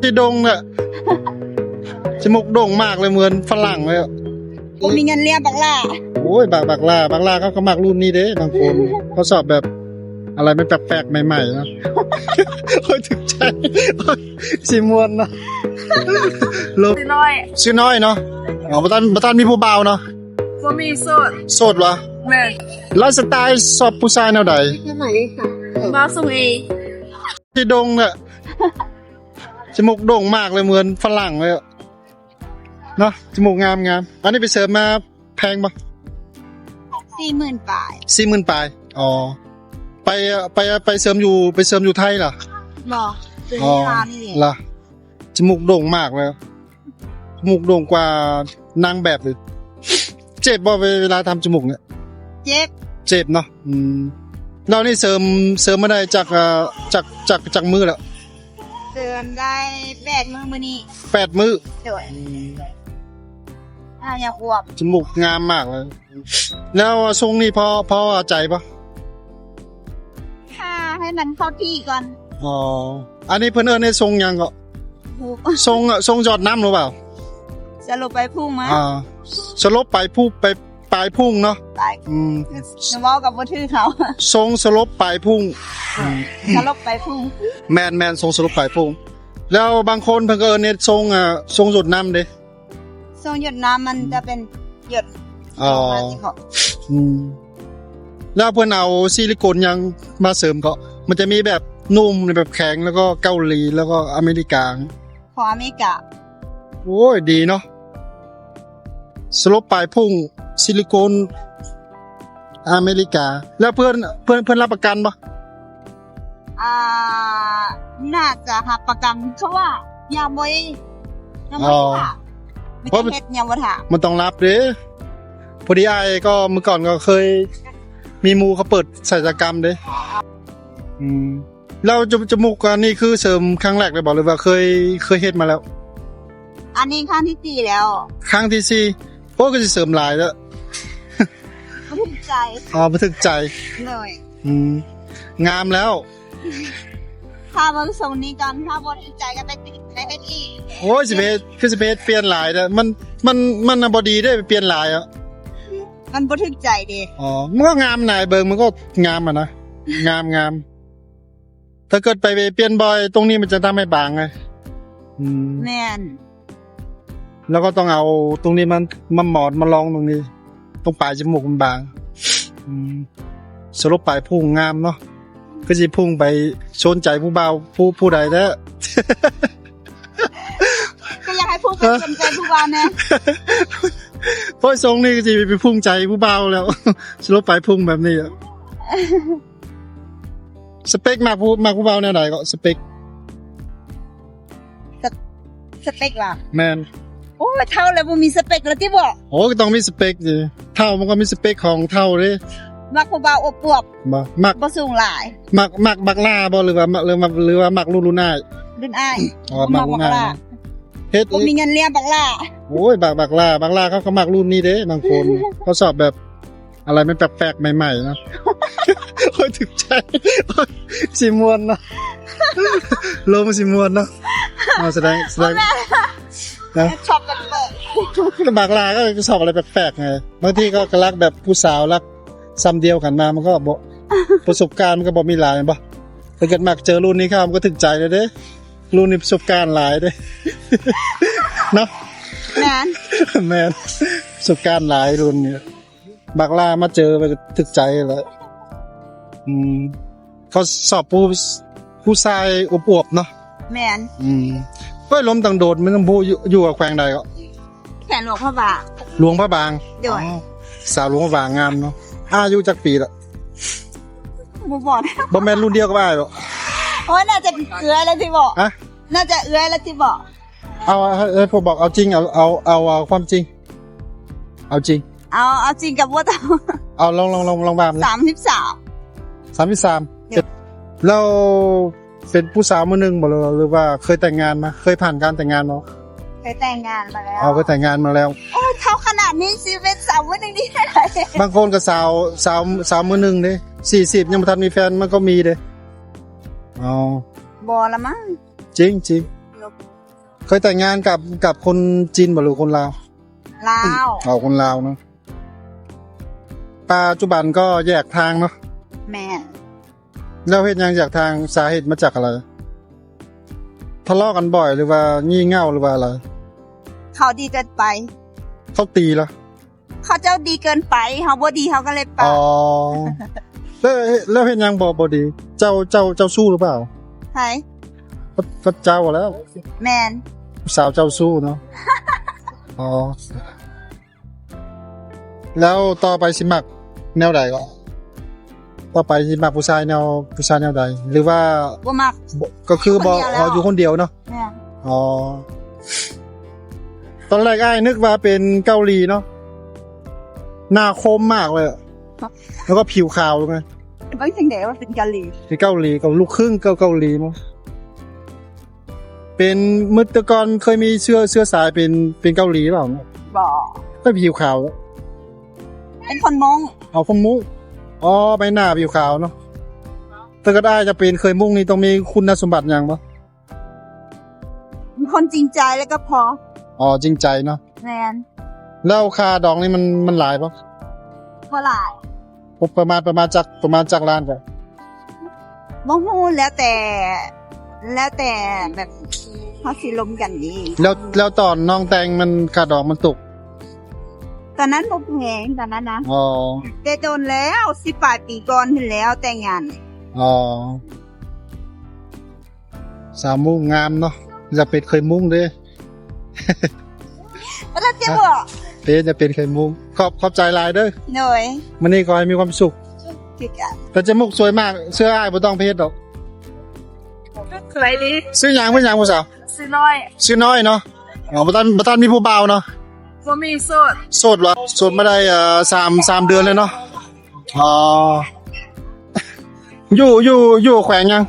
ທີ່ດົງແຫຼະ ຈະໝູກໂດ່ງມາກເລີຍ ເໝືອນຝຣັ່ງເລີຍ. ບໍ່ມີເງິນລ້ຽງບັກຫຼ້າ. ໂອ້ຍ ບັກ ບັກຫຼ້າ ບັກຫຼ້າເຂົາກໍມັກລຸ້ນນີ້ເດ້ ບາງຄົນ ເຂົາຊອບແບບ ອະໄລມັນແປກໆ ໃໝ່ໆ ເນາະ. ໂອ້ຍ ຖືກໃຈ ໂອ້ຍ ຊິມ່ວນເນາະ. ລມ ຊື່ນ້ອຍ ຊື່ນ້ອຍເນາະ. ອໍ ບໍ່ທັນ ບໍ່ທັນມີຜູ້ບ່າວເນາະ. ບໍ່ມີ ໂສດ ໂສດຫວາ? ແມ່ນ. ໄລຟ໌ສະໄຕລ໌ຊອບຜູ້ຊາຍແນວໃດ? ມາສົ່ງເອງ. ທີ່ດົງແຫຼະ ຈະໝູກໂດ່ງມາກເລີຍ ເໝືອນຝຣັ່ງເລີຍເນາະ. ຈະໝູກງາມໆ. ອັນນີ້ໄປເສີມມາແພງບໍ່? ສີ່ໝື່ນປາຍ. ສີ່ໝື່ນປາຍ. ອໍ ໄປ ໄປ ໄປເສີມຢູ່ ໄປເສີມຢູ່ໄທລະ? ບໍ່ ເສີມ ອໍ ທີ່ຮ້ານນີ້ແຫຼະ. ລະ ຈະໝູກໂດ່ງມາກເລີຍ ຈະໝູກໂດ່ງກວ່ານາງແບບເລີຍ. ເຈັບບໍ່ເວລາທຳຈະໝູກເນີ້ຍ? ເຈັບ ເຈັບເນາະ. ອືມ ແລ້ວນີ້ເສີມ ເສີມມາໄດ້ຈັກ ເອີ ຈັກ ຈັກ ຈັກມື້ແລ້ວ? ເສີມໄດ້ແປດມື້ມື້ນີ້. ແປດມື້. ໂດຍ. ອືມ ອ່າ ຍັງອວບ. ຈະໝູກງາມມາກເລີຍ. ແລ້ວຊົງນີ້ພໍ ພໍໃຈບໍ່? ຖ້າໃຫ້ມັນເຂົ້າທີ່ກ່ອນ. ອໍ ອັນນີ້ເພິ່ນເອີ້ນໃຫ້ຊົງຫຍັງເກາະ? ໂອ້ ຊົງ ຊົງຢອດນ້ຳຫຼືເປົ່າ? ສະຫຼົບປາຍພຸ້ງມາ. ອ່າ ສະຫຼົບປາຍພຸ້ງ ປາຍ ປາຍພຸ້ງເນາະ. ປາຍ ອືມ ເວົ້າກັບບໍ່ຖືກເຂົາ. ຊົງສະຫຼົບປາຍພຸ້ງ. ເອີ ສະຫຼົບປາຍພຸ້ງ. ແມ່ນໆ ຊົງສະຫຼົບປາຍພຸ້ງ. ແລ້ວບາງຄົນເພິ່ນກໍເອີ້ນເຮັດຊົງ ອ່າ ຊົງຢົດນ້ຳເດ້. ຊ່ວງຢົດນ້ຳມັນຈະເປັນ ອືມ ຢົດ ອໍ ອອກມາຊິເຄາະ. ອືມ ແລ້ວເພິ່ນເອົາຊິລິໂກນຫຍັງມາເສີມເກາະ? ມັນຈະມີແບບນຸ່ມ ແບບແຂງ ແລ້ວກໍເກົາຫຼີ ແລ້ວກໍອາເມລິກາ. ຂອງອາເມລິກາ. ໂອ້ຍ ດີເນາະ ສະຫຼົບປາຍພຸ້ງ ຊິລິໂກນ ອາເມລິກາ. ແລ້ວເພິ່ນ ເພິ່ນ ເພິ່ນຮັບປະກັນບໍ່? ອ່າ ໜ້າຈະຮັບປະກັນ ເພາະວ່າຍັງບໍ່ໄດ້ ຍັງບໍ່ໄດ້ຖາມ. ອໍ ມີແຕ່ເຮັດ ຍັງບໍ່ຖາມ. ມັນຕ້ອງຮັບເດ້. ພໍດີອ້າຍກໍ ເມື່ອກ່ອນກໍເຄີຍມີໝູ່ເຂົາເປີດໄສຍະກຳເດ້. ອືມ ແລ້ວຈະ ຈະໝູກອັນນີ້ຄືເສີມຄັ້ງແລກເລີຍບໍ່ ຫຼືວ່າເຄີຍ ເຄີຍເຮັດມາແລ້ວ? ອັນນີ້ຄັ້ງທີສີ່ແລ້ວ. ຄັ້ງທີສີ່. ໂອ້ ກໍຊິເສີມຫຼາຍແລ້ວ. ບໍ່ຖືກໃຈ. ອໍ ບໍ່ຖືກໃຈ. ໂດຍ. ອືມ ງາມແລ້ວ. ຖ້າເບິ່ງຊົງນີ້ກ່ອນ ຖ້າບໍ່ຖືກໃຈກໍໄປຕິດ ໄປເຮັດອີກ. ໂອ້ຍ ຊິໄປເຮັດ ຄືຊິໄປເຮັດປ່ຽນຫຼາຍເດີ້. ມັນ ມັນ ມັນນະບໍ່ດີເດ້ ໄປປ່ຽນຫຼາຍອະ. ມັນບໍ່ຖືກໃຈເດ້. ອໍ ມັນກໍງາມນາຍ ເບິ່ງມັນກໍງາມອະນະ ງາມໆ. ຖ້າເກີດໄປປ່ຽນບ່ອຍ ຕົງນີ້ມັນຈະທຳໃຫ້ບາງໄງ. ອືມ ແມ່ນ. ແລ້ວກໍຕ້ອງເອົາຕົງນີ້ມາ ມາໝອນ ມາລອງຕົງນີ້ ຕົງປາຍຈະມູກມັນບາງ. ອືມ ສະຫຼົບປາຍພຸ້ງງາມເນາະ. ຄືຊິພຸ້ງໄປສົນໃຈຜູ້ບ່າວ ຜູ້ ຜູ້ໃດແທ້. ກໍຢາກໃຫ້ພຸ້ງໄປສົນໃຈຜູ້ບ່າວແດ່. ໂອ້ຍ ຊົງນີ້ກໍຊິໄປພຸ້ງໃຈຜູ້ບ່າວແລ້ວ ສະຫຼົບປາຍພຸ້ງແບບນີ້. ສະເປັກມັກຜູ້ ມັກຜູ້ບ່າວແນວໃດເກາະ ສະເປັກ? ສະ ສະເປັກຫວາ? ແມ່ນ. ໂອ້ຍ ເຖົ້າແລ້ວບໍ່ມີສະເປັກແລ້ວຕິເບາະ? ໂອ້ຍ ກໍຕ້ອງມີສະເປັກຕິ. ເຖົ້າມັນກໍມີສະເປັກຂອງເຖົ້າເດ້. ມັກຜູ້ບ່າວອວບໆ. ບໍ່ ມັກ ບໍ່ສູງຫຼາຍ. ມັກ ມັກບັກຫຼ້າບໍ່ ຫຼືວ່າ ຫຼືວ່າ ຫຼືວ່າມັກລຸ້ນອ້າຍ? ລຸ້ນອ້າຍ. ອໍ ມັກລຸ້ນອ້າຍ. ເຮັດ ບໍ່ມີເງິນລ້ຽງບັກຫຼ້າ. ໂອ້ຍ ບັກ ບັກຫຼ້າ ບັກຫຼ້າເຂົາກໍມັກລຸ້ນນີ້ເດ້ ບາງຄົນ ເຂົາຊອບແບບ ອະໄລມັນແປກໆ ໃໝ່ໆ ເນາະ. ໂອ້ຍ ຖືກໃຈ ໂອ້ຍ ຊິມ່ວນເນາະ ລົມຊິມ່ວນເນາະ. ເອົາ ສະແດງ ສະແດງ ຊອບແປກໆ ບັກຫຼ້າກໍຊອບອະໄລແປກໆ ໄງ. ບາງທີກໍ ກໍລັກແບບຜູ້ສາວລັກຊ່ຳດຽວກັນມາ ມັນກໍບໍ່ ປະສົບການມັນກໍບໍ່ມີຫຼາຍ ແມ່ນບໍ່? ຖ້າເກີດມັກເຈີລຸ້ນນີ້ເຂົ້າ ມັນກໍຖືກໃຈແລ້ວເດ້. ລຸ້ນນີ້ປະສົບການຫຼາຍເດ້ ເນາະ. ແມ່ນ ແມ່ນ ປະສົບການຫຼາຍລຸ້ນນີ້. ບັກຫຼ້າມາເຈີໄປກໍຖືກໃຈແລ້ວ. ອືມ ເຂົາຊອບຜູ້ ຜູ້ຊາຍອວບໆ ເນາະ. ແມ່ນ. ອືມ ເອີຍ ລົມຕັ້ງໂດນ ມັນຕ້ອງຜູ້ ຢູ່ ຢູ່ແຂວງໃດເກາະ? ແຂວງຫຼວງພະບາງ. ຫຼວງພະບາງ. ໂດຍ. ອໍ ສາວຫຼວງພະບາງງາມເນາະ. ອາຍຸຈັກປີລະ? ບໍ່ບອກ. ບໍ່ແມ່ນລຸ້ນດຽວກັບອ້າຍບໍ? ໂອ້ຍ ໜ້າຈະເອື້ອຍແລ້ວຕິເບາະ. ຮະ? ໜ້າຈະເອື້ອຍແລ້ວຕິເບາະ. ເອົາ ໃຫ້ ໃຫ້ຜູ້ບອກ ເອົາຈິງ ເອົາ ເອົາ ເອົາ ເອົາຄວາມຈິງ ເອົາຈິງ. ເອົາ ເອົາຈິງກັບບໍ່ຕ້ອງ ເອົາ ລອງ ລອງ ລອງ ລອງວ່າມາ. ສາມສິບສາມ. ສາມສິບສາມ. ໂດຍ. ແລ້ວເປັນຜູ້ສາວມື້ໜຶ່ງບໍ່ ຫຼືວ່າເຄີຍແຕ່ງງານມາ? ເຄີຍຜ່ານການແຕ່ງງານບໍ່? ເຄີຍແຕ່ງງານມາແລ້ວ. ອໍ ເຄີຍແຕ່ງງານມາແລ້ວ. ໂອ້ຍ ເຖົ້າຂະໜາດນີ້ຊິເປັນສາວມື້ໜຶ່ງໄດ້ຈັ່ງໃດ? ບາງຄົນກໍສາວ ສາວ ສາວມື້ໜຶ່ງເດ້ ສີ່ສິບ ຍັງບໍ່ທັນມີແຟນ ມັນກໍມີເດ້. ອໍ ບໍ່ລະມັ້ງ. ຈິງໆ. ເຄີຍແຕ່ງງານກັບ ກັບຄົນຈີນບໍ່ ຫຼືຄົນລາວ? ລາວ. ເອົາຄົນລາວເນາະ. ປັດຈຸບັນກໍແຍກທາງເນາະ. ແມ່ນ. ແລ້ວເຮັດຫຍັງແຍກທາງ? ສາເຫດມາຈາກອະໄລ? ທະເລາະກັນບ່ອຍ ຫຼືວ່າງີ່ເຫງົ້າ ຫຼືວ່າອະໄລ? ເຂົາດີເກີນໄປ. ເຂົາຕີລະ? ເຂົາເຈົ້າດີເກີນໄປ ເຮົາບໍ່ດີ ເຮົາກໍເລີຍປະ. ອໍ ແລ້ວ ແລ້ວເຮັດຫຍັງບໍ່ ບໍ່ດີ? ເຈົ້າ ເຈົ້າ ເຈົ້າຊູ້ຫຼືເປົ່າ? ໃຜ? ກໍ ກໍເຈົ້າແລ້ວ. ແມ່ນ. ຜູ້ສາວເຈົ້າຊູ້ເນາະ. ອໍ ແລ້ວຕໍ່ໄປຊິມັກແນວໃດເກາະ? ຕໍ່ໄປຊິມັກຜູ້ຊາຍແນວ ຜູ້ຊາຍແນວໃດ ຫຼືວ່າບໍ່ມັກ? ບໍ່ ກໍຄືບໍ່ ຢູ່ຄົນດຽວແລ້ວ. ອໍ ຢູ່ຄົນດຽວເນາະ. ແມ່ນ. ອໍ ຕອນແລກອ້າຍນຶກວ່າເປັນເກົາຫຼີເນາະ ໜ້າຄົມມາກເລີຍ ແລ້ວກໍຜິວຂາວໄງ. ເບິ່ງຈັ່ງໃດວ່າເປັນເກົາຫຼີ? ເປັນເກົາຫຼີ ເກົາ ລູກຄຶ່ງເກົາ ເກົາຫຼີເນາະ. ເປັນ ມື້ແຕ່ກ່ອນເຄີຍມີເຊື້ອ ເຊື້ອສາຍເປັນ ເປັນເກົາຫຼີບໍ່? ບໍ່. ເປັນຜິວຂາວ? ເປັນຄົນມົ້ງ. ເອົາຄົນມົ້ງ. ອໍ ໃບໜ້າຜິວຂາວເນາະ. ຖ້າເກີດອ້າຍຈະເປັນເຂີຍມົ້ງນີ້ ຕ້ອງມີຄຸນນະສົມບັດຫຍັງບໍ່? ເປັນຄົນຈິງໃຈແລ້ວກໍພໍ. ອໍ ຈິງໃຈເນາະ. ແມ່ນ. ແລ້ວຄ່າດອງນີ້ມັນ ມັນຫຼາຍບໍ່? ບໍ່ຫຼາຍ. ປະມານ ປະມານຈັກ ປະມານຈັກລ້ານກະ? ບໍ່ຮູ້ ແລ້ວແຕ່ ແລ້ວແຕ່ແບບເຮົາຊິລົມກັນເອງ. ແລ້ວ ແລ້ວຕອນນ້ອງແຕ່ງມັນ ຄ່າດອງມັນຕົກ? ຕອນນັ້ນບໍ່ແພງ ຕອນນັ້ນນະ. ອໍ ແຕ່ດົນແລ້ວ ສິບປາຍປີກ່ອນພຸ້ນແລ້ວແຕ່ງງານ. ອໍ ສາວມຸ້ງງາມເນາະ ຢາກເປັນເຂີຍມຸ້ງເດ້. ເປັນ ຢາກເປັນເຂີຍມຸ້ງ. ຂອບ ຂອບໃຈຫຼາຍເດີ. ໂດຍ. ມື້ນີ້ຂໍໃຫ້ມີຄວາມສຸກຄືກັນ. ແຕ່ຈະມຸກສວຍມາກ ເຊື່ອອ້າຍບໍ່ຕ້ອງໄປເຮັດດອກ. ສວຍດີ. ຊື່ຫຍັງ ຊື່ຫຍັງຜູ້ສາວ? ຊື່ນ້ອຍ. ຊື່ນ້ອຍເນາະ. ອໍ ບໍ່ທັນ ບໍ່ທັນມີຜູ້ບ່າວເນາະ. ບໍ່ມີ. ໂສດ. ໂສດຫວາ? ໂສດມາໄດ້ ເອີ ສາມ ສາມເດືອນແລ້ວເນາະ. ອໍ ຢູ່ ຢູ່ ຢູ່ແຂວງຫຍັງ?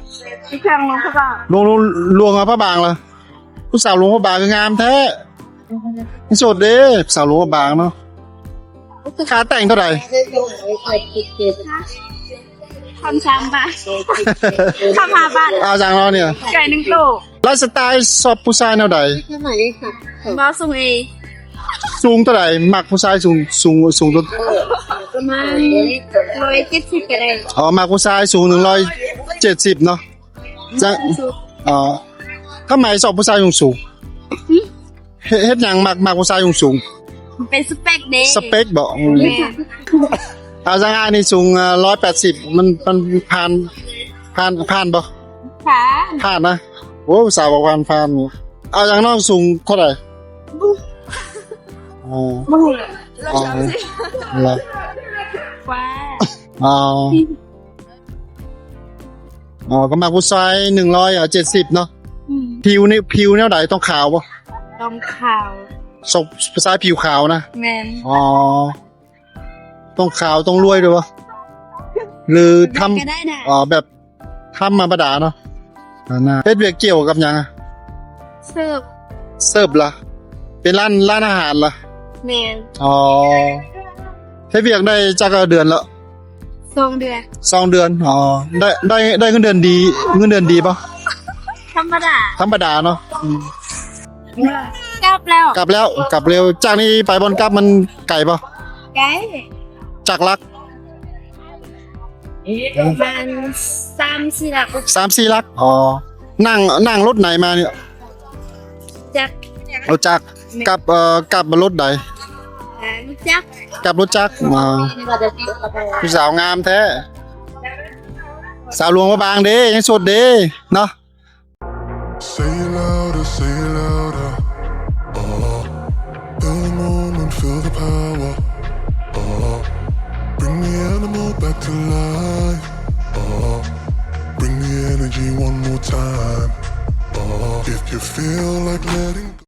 ຢູ່ແຂວງຫຼວງພະບາງ. ຫຼວງ ຫຼວງ ຫຼວງພະບາງລະ? ຜູ້ສາວຫຼວງພະບາງຄືງາມແທ້. ໂສດເດ້ ສາວຫຼວງພະບາງເນາະ. ຄ່າແຕ່ງເທົ່າໃດ? ຄຳສາມບາດ ຄຳຫ້າບາດ. ເອົາຈັ່ງເນາະນີ້ ໄກ່ໜຶ່ງໂຕ. ໄລຟ໌ສະໄຕຊອບຜູ້ຊາຍແນວໃດ? ບໍ່ ສູງເອ. ສູງເທົ່າໃດ? ມັກຜູ້ຊາຍສູງ ສູງ ສູງເທົ່າ ປະມານຮ້ອຍເຈັດສິບກໍໄດ້. ອໍ ມັກຜູ້ຊາຍສູງໜຶ່ງຮ້ອຍເຈັດສິບເນາະ. ຈັ່ງ ອໍ ທຳໄມຊອບຜູ້ຊາຍສູງໆ? ຫຶ? ເຮັດ ເຮັດຫຍັງມັກ ມັກຜູ້ຊາຍສູງໆ? ເປັນສະເປັກເດ້. ສະເປັກບໍ? ອືມ. ແມ່ນ. ເອົາຈັ່ງອ້າຍນີ້ສູງ ເອີ ຮ້ອຍແປດສິບ ມັນ ມັນຜ່ານ ຜ່ານ ຜ່ານບໍ? ຜ່ານ. ຜ່ານນະ. ໂອ້ ສາວບອກຜ່ານ ຜ່ານ. ເອົາຈັ່ງນ້ອງສູງເທົ່າໃດ? ອໍ ບໍ່ຮູ້. ອໍ ລະ ກວ່າ. ອໍ ອໍ ກໍມັກຜູ້ຊາຍໜຶ່ງຮ້ອຍເຈັດສິບເນາະ. ອືມ. ຜິວນີ້ ຜິວແນວໃດ? ຕ້ອງຂາວບໍ່? ຕ້ອງຂາວ. ຊອບຜູ້ຊາຍຜິວຂາວນະ? ແມ່ນ. ອໍ ຕ້ອງຂາວ ຕ້ອງລວຍດ້ວຍບໍ່? ຫຼືທຳ ແບບໃດກໍໄດ້ນະ. ອໍ ແບບທຳມະດາເນາະ. ເຮັດວຽກກ່ຽວກັບຫຍັງ? ເສີບ. ເສີບລະ? ເປັນຮ້ານ ຮ້ານອາຫານລະ? ແມ່ນ. ອໍ ເຮັດວຽກໄດ້ຈັກເດືອນລະ? ສອງເດືອນ. ສອງເດືອນ. ອໍ ໄດ້ ໄດ້ ໄດ້ເງິນເດືອນດີ ເງິນເດືອນດີບໍ່? ທຳມະດາ. ທຳມະດາເນາະ. ອືມ. ກັບແລ້ວ ກັບແລ້ວ ກັບເລັວ. ຈາກນີ້ໄປບ່ອນກັບມັນໄກບໍ່? ໄກ. ຈັກຫຼັກ? ປະມານສາມສີ່ຫຼັກ. ສາມສີ່ຫຼັກ. ອໍ ນັ່ງ ນັ່ງລົດໃດມານີ້? ຈັກ. ລົດຈັກ. ແມ່ນ. ກັບ ເອີ ກັບລົດໃດ? ລົດຈັກ. ກັບລົດຈັກ. ອໍ ຜູ້ສາວງາມແທ້. ສາວຫຼວງພະບາງເດ້ ຍັງໂສດເດ້ເນາະ. Say it louder, say it louder. Uh, feel the moment, feel the power. Uh, bring the animal back to life. Uh, bring the energy one more time. Uh, if you feel like letting